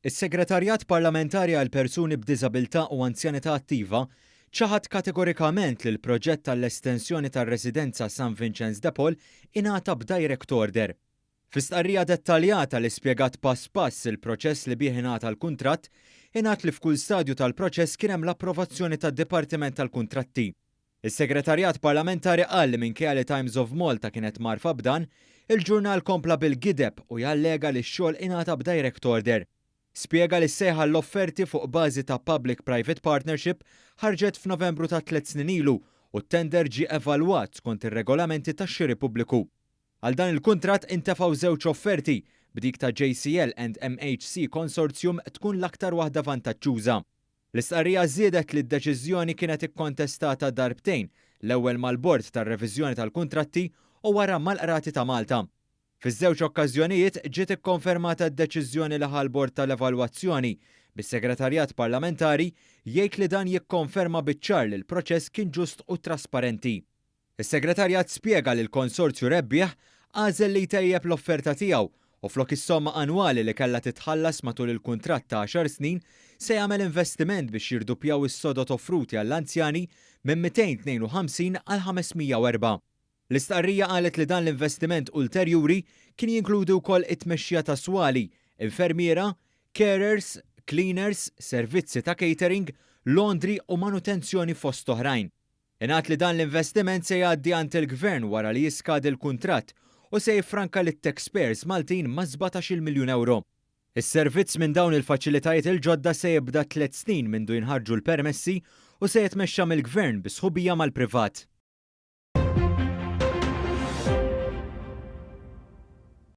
Is-Segretarjat Parlamentari għal Persuni b'Diżabilità u Anzjanità Attiva ċaħad kategorikament li l-proġett għall-estensjoni tar-residenza San Vinċenz de Paul ingħata b'direct order. Fi stqarrija dettaljata li spjegat pass pass il-proċess li bih ingħata l-kuntratt, ingħad li f'kull stadju tal-proċess kien hemm l-approvazzjoni tad-Dipartiment tal-Kuntratti. Is-Segretarjat Parlamentari qal li minkejja li Times of Malta kienet mgħarrfa b'dan, il-ġurnal kompla bil-gideb u jallega li x-xogħol ingħata b'direct order. Spjega li s-sejħa għall-offerti fuq bażi ta' Public Private Partnership ħarġet f'Novembru ta' 3 snin ilu u t-tender ġie evalwat skont ir-regolamenti tax-xiri pubbliku. Għal dan il-kuntratt intefgħu żewġ offerti, b'dik ta' JCL and MHC Consortium tkun l-aktar waħda vantaġġuża. L-istqarrija żiedet li d-deċiżjoni kienet ikkontestata darbtejn, l-ewwel mal-Bord tar-Reviżjoni tal-Kuntratti u wara mal-Qrati ta' Malta. Fiż-żewġ okkażjonijiet ġiet ikkonfermata d-deċiżjoni li ħa l-Bord tal-Evalwazzjoni, bis-Segretarjat Parlamentari jgħid li dan jikkonferma biċ-ċar li l-proċess kien ġust u trasparenti. Is-Segretarjat spjega li l-konsorzju rebbieħ għażel li jtejjeb l-offerta tiegħu u flok is-somma annwali li kellha titħallas matul il-kuntratt ta' 10 snin se jagħmel investiment biex jirduppjaw is-sodod offruti għall-anzjani minn 252 għal 504. L-istqarrija qalet li dan l-investiment ulterjuri kien jinkludi wkoll it-tmexxija ta' swali, infermiera, carers, cleaners, servizzi ta' catering, laundry u manutenzjoni fost oħrajn. Ingħad li dan l-investiment se jgħaddi għand il-gvern wara li jiskadi l-kuntratt u se jiffranka lit-taxpayers Maltin ma' 17 miljun euro. Is-servizz minn dawn il-faċilitajiet il-ġodda se jibda 3 snin mindu jinħarġu l-permessi u se jitmexxa mill-gvern bi sħubija mal-privat.